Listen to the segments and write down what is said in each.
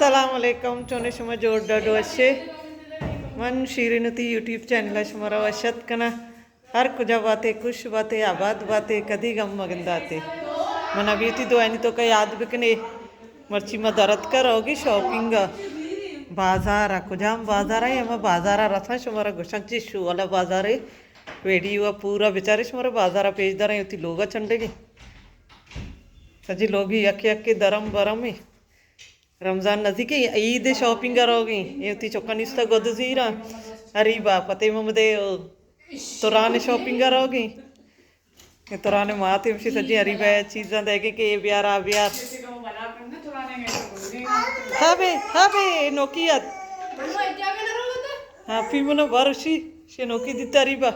السلام علیکم، چونے شما؟ جوڑ ڈاڈ وشے؟ من شیرین وتی یوٹیوب چینل ءَ شمارا وش اتک کناں۔ ہر کجا باتے، خوش باتے، آباد باتے، کدی غم مگنداتے۔ من ابھی وتی دعائنی توکا یاد بکنے۔ مرچی ما در اتکا روگی شاپنگ ءَ۔ بازار ءَ، کجام بازار ءَ؟ ہما بازار ءَ رساں شمارا گوشاں چی شو والا بازار ءَ۔ ویڈیو ءَ پورا بچارے، شمارا بازار ءَ پیش داریں، وتی لوگ ءَ چنڈگی۔ سجی لوگی یک یکے درم برم ایں۔ رمضان نزیک ایں، عید شاپنگ ءَ روگی۔ اے وتی چکانی استا گد زیراں۔ اریبا، فتح محمد ءِ تران شاپنگ ءَ روگی۔ اے تران مات ہمشی سجی اریبا چیزاں دئیگی کہ اے بیار، آ بیار۔ ہاں بے، ہاں بے، نوکی ات۔ ہاں، پی منا برشی، شے نوکی دیتا اریبا۔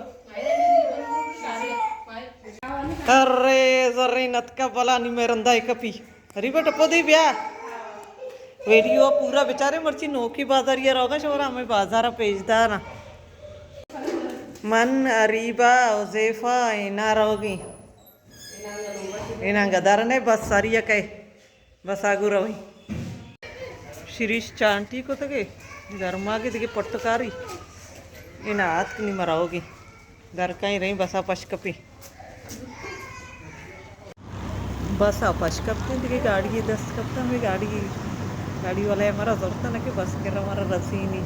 ارے، زرین اتکا بلا نی مئے رندا ءَ کپی۔ اریبا ٹپو دی بیا۔ ویڈیو ءَ پورا بچارے، مرچی نوکی بازاری ءَ روگا، شمارا ہمے بازار ءَ پیش داراں۔ من، اریبا، حذیفہ، اینا روگی۔ اینا گدار نے بس ساری کئے۔ بس آگو رویں۔ شریش چانٹی کتگے، گرماگے دگہ پٹکاری۔ اینا آتک نی مراوگی۔ در کئیں رئیں بسا پش کپی۔ بسا پش کپتیں دگہ گاڑی دست کپتا، ہمیں گاڑی، گاڑی والا مرا زرتا نہ کہ بس کرا مرا رسینی۔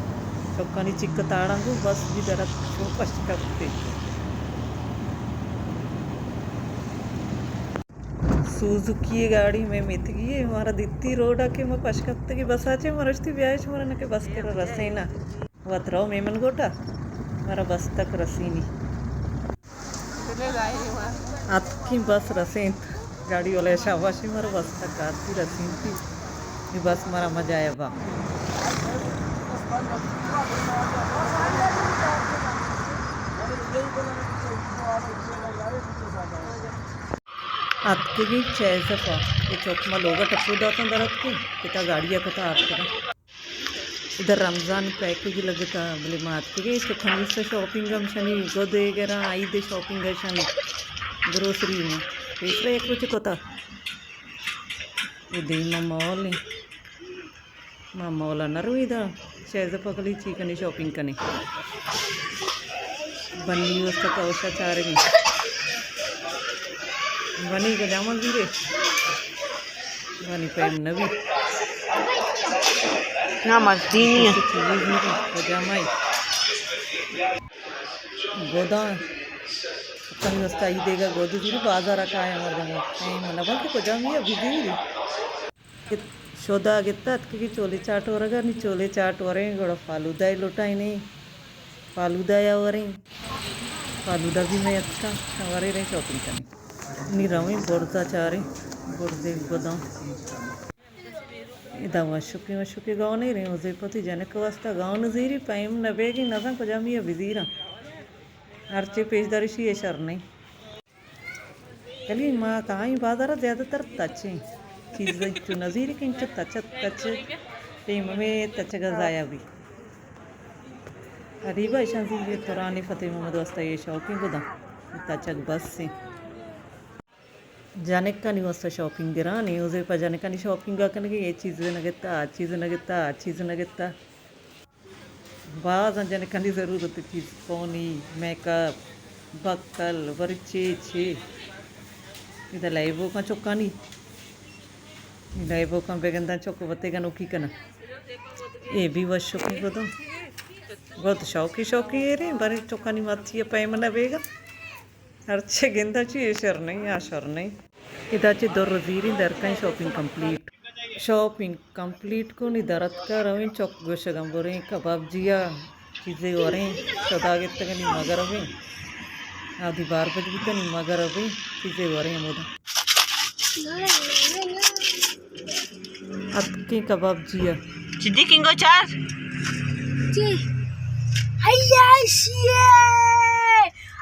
چکانی چک تاڑاں گو بس بھی درت شو پش کپتے۔ سوزوکی ءِ گاڑی مئے میتگی ءَ، مارا دیتی روڈ ءَ کہ ما پش کپتگی بس ءَ چہ، ما رشتی بیائے شمارا نہ کہ بس کرا رسینا۔ وت رو میمن گوٹا، مارا بس تک رسینی۔ اتکی بس رسینت، گاڑی والے شاباشی، مارا بس تک آتی رسینتی۔ یہ بس مارا مزہ آیا با۔ اتکگیں چیزا پہ اے چوک ما لوگا ٹپو داتاں در اتکیں، پتا گاڑی ءَ کتا آرتگاں۔ ادھر رمضان پیکج لگتا، بلے ما اتکگیں چوک ہمیشہ شاپنگ ہم شنی، گد ءَ گراں، عید شاپنگ ہم شنی، گروسری میں پیسرا یک روچ کتا۔ اے دیما مال ایں۔ ما مولا نہ روی دا، شہزہ پکلی چی کنی شاپنگ کنی۔ بنی واسطہ کوشا چارگی۔ بنی گجامہ زیرے۔ بنی پیم نبی۔ نا مزدی نہیں ہے۔ چیزیں زیرے، گجامہ ہی۔ گوداں۔ کنی واسطہ ای دیگا گود زیرے بازار کا ہے مردم۔ اے من بن کہ کجامی ہے بزیری۔ شودا گتا اتکگی چولے چاٹ ورگا، نی چولے چاٹ وریں، گڑا فالودہ ءَ لوٹائینیں، فالودہ ءَ وریں، فالودہ بھی میں اتکا، ورے ریں شاپنگ کنیں۔ نی رویں برزا چاریں، برزے گداں۔ ادا وشکیں وشکیں گاؤنے ریں، وزے پتی جنک واسطہ گاؤن زیری، پیم نہ بیگی، نزاں کجامی ءَ بزیراں۔ ہرچے پیش دارشی ءَ شر نہیں۔ گلی ما تائی بازار زیادہ تر تچیں چیز، چو نزیری کہ انچو تچ تچ ٹیم میں تچگا ضائع بھی۔ غریبا ایشان زی ترانی فتح محمد واسطہ یہ شوقیں گداں تچگ بس ہیں۔ جنکانی واسطہ شاپنگ گرانی، اوزے پہ جنکانی شاپنگ کنگی، یہ چیز نہ گتا، آ چیز نہ گتا، آ چیز نہ گتا۔ بازاں جنکانی ضرورت چیز، پونی، میک اپ، بکل، ورچے چے۔ ادا لیبوکاں چکانی۔ لیبوکاں بگنداں چک وتے گنوکی کناں۔ اے بھی وش شوقی گداں۔ گد شوقی شوقی ایریں، باریں چکانی ماتی پیم نہ بیگا۔ ہرچے گنداں چی اے شر نہیں، آ شر نہیں۔ ادا چہ در زیریں درکائیں شاپنگ کمپلیٹ۔ شاپنگ کمپلیٹ کنی در اتکا رویں چک گوشگاں بریں کباب جیا چیزے وریں شدا گتگنی مگربیں۔ آدی بار بج بیتنی مگربیں چیزے وریں ہمودا۔ اتکیں کباب جیا۔ جدی کنگو چار؟ جی۔ ہیا شیے۔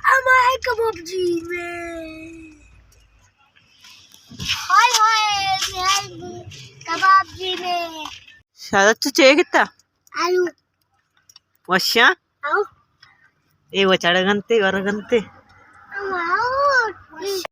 ہمارے کباب جی میں۔ ہائے ہائے، ہائے، کباب جی میں۔ شادت تو چے گتا؟ آلو۔ وشا؟ آؤ۔ اے وچڑ گنتے، ور گنتے۔ آؤ۔